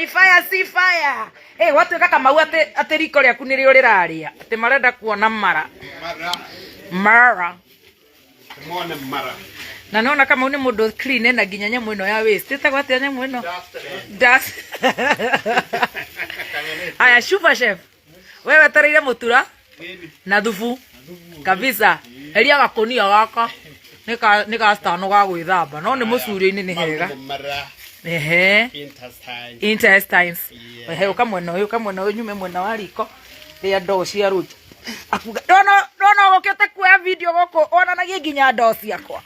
Ni fire si fire. Eh, watuĩka Kamau atĩ atĩ riko rĩaku nĩrĩo rĩrarĩa. Atĩ marenda kuona mara. Mara. Mara. Mone mara. Na nona Kamau nĩ mũndũ clean na nginya nyamũ ĩno ya waste. Ĩtagwo atĩa nyamũ ĩno? Dust. Aya, Super Chef. We wetereire mutura na thubu kabisa. Heria gakunia gaka. Nĩ ka stano ga gwĩthamba no nĩ mũcurio-inĩ nĩ hega. Mara. Ehe. Intestine. Intestines. Yeah. Ehe, ũka mwena ũyũ, ũka mwena ũyũ nyume mwena wa riko rĩa ndoo cia Ruth. Akuga ndona ndona ũgũkĩte kuoya video gũkũ wonanagie nginya ndoo ciakwa.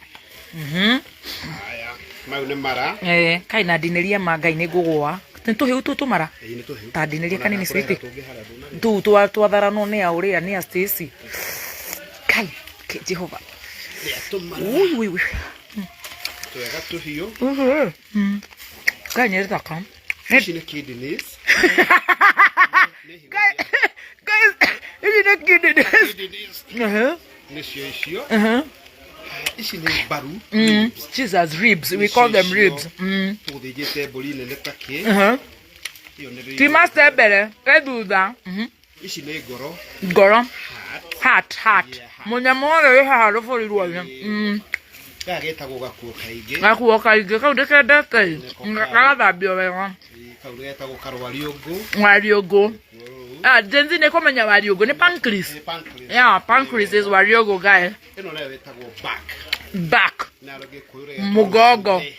Haya. Mau nĩ mara. Eh, kai na ndinĩria ma Ngai nĩ ngũgũa. Nĩ tũhĩu tũ tũmara. Ĩĩ nĩ tũhĩu. Ta ndinĩria kanini sweetie. Tũngĩhara ndũnarĩa. Tũu twa twatharanwo nĩ a ũrĩa nĩ a Stacy. Kai, ke Jehova. Rĩa tũmara. Ui ui ui. Twega tũhiũ. Kai nĩ thaka. Ici nĩ kidneys. Kai, guys, ici nĩ kidneys. Kidneys. Uh-huh. Nĩcio icio. Uh-huh. Ici nĩ mbaru. Jesus ribs, we call them ribs. Tũgũthĩnjĩte mbũri nene ta kĩ. Uh-huh. Ĩyo nĩ rib. Ti master mbere, e thutha. Ici nĩ ngoro. Ngoro. Heart. Heart, heart. Yeah, heart. Mũnyamũ wothe wĩ haha rũbũri ruothe. Gaka getagwo gakuo kaingĩ. Gakuo kaingĩ kau ndĩkendete. Gagathambio wega. Ĩĩ, Kau getagwo karwariũngũ. Wariũngũ. Ah, Gen Z nĩ kũmenya wariũngũ nĩ pancreas. Nĩ pancreas. Yeah, pancreas is wariũngũ guy. Ĩno nayo ĩtagwo back. Back. Na Gĩkũyũ rĩgetwo Mũgongo. rũcuthĩ.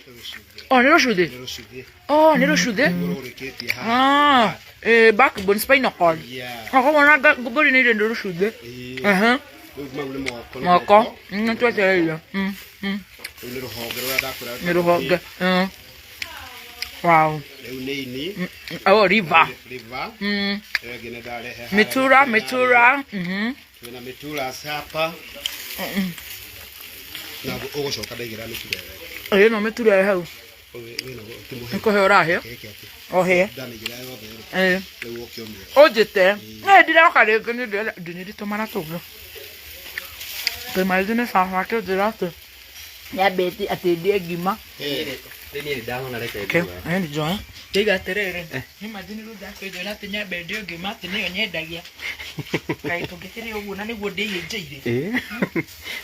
Oh, nĩ rũcuthĩ. Nĩ rũcuthĩ. Oh, nĩ rũcuthĩ. Nĩguo rũrĩkĩtie haha. Ah, eh, backbone spinal cord. Yeah. Akorwo na mbũri nĩ irĩ nĩ rũcuthĩ. Ĩĩ. Mhm. Rĩu mau nĩ moko. nĩ Moko. Twetereire. Rĩu nĩ rũhonge rũrĩa ndakwĩra. Nĩ rũhonge. Wow. Rĩu nĩ ini. Oh, river. River. Ĩyo ĩngĩ nĩ ndarehe haha. Mitura, mitura. Twĩna mĩtura hapa. Na ũgũcoka ndaigĩra mĩtura ĩyo. Ĩno mĩtura ĩ hau. Wĩna Nĩ kũhe ũrahe. Gĩkĩ atĩ. Ohe. Ndamĩigĩra yothe rĩ. Eh. Rĩu ũke ũmĩoe. Ũnjĩte. Nĩ ndiroka rĩngĩ nĩ ndĩrenda ndinĩri tũmara tũngĩ. Kĩmaithi nĩ baba akĩnjĩra atĩ nyambĩtie atĩ ndĩe ngima. Niĩ ndahona reke Okay, ngue. eh, njoe. Ndiga atĩrĩrĩ, nĩ imagine rĩu ndakĩnjĩra atĩ nyambe ndĩe ngima atĩ nĩyo nyendagia. Kaĩ tũngĩkĩrĩa ũguo na nĩguo ndĩithĩnjĩire. Ĩĩ.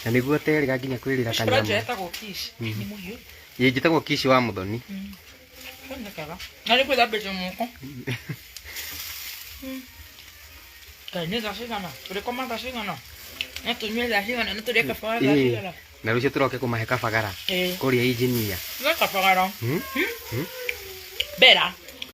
Na nĩguo ũterĩga nginya kwĩrĩra Ũcio kanyama. ũranjoya etagwo quiche. Nĩ mũhiũ. Ĩĩ njĩtagwo quiche wa mũthoni. Kau nĩ kega. Na nĩ kwĩthambĩte moko. Kaĩ nĩ thaa cigana? Tũrĩkoma thaa cigana? No tũnyue thaa cigana? No tũrĩe kabagara thaa Ĩĩ. cigana? Na rũciũ tũroke kũmahe kabagara. Ĩĩ. Kũrĩa engineer. Nĩ kabagara. Hmm? Bera.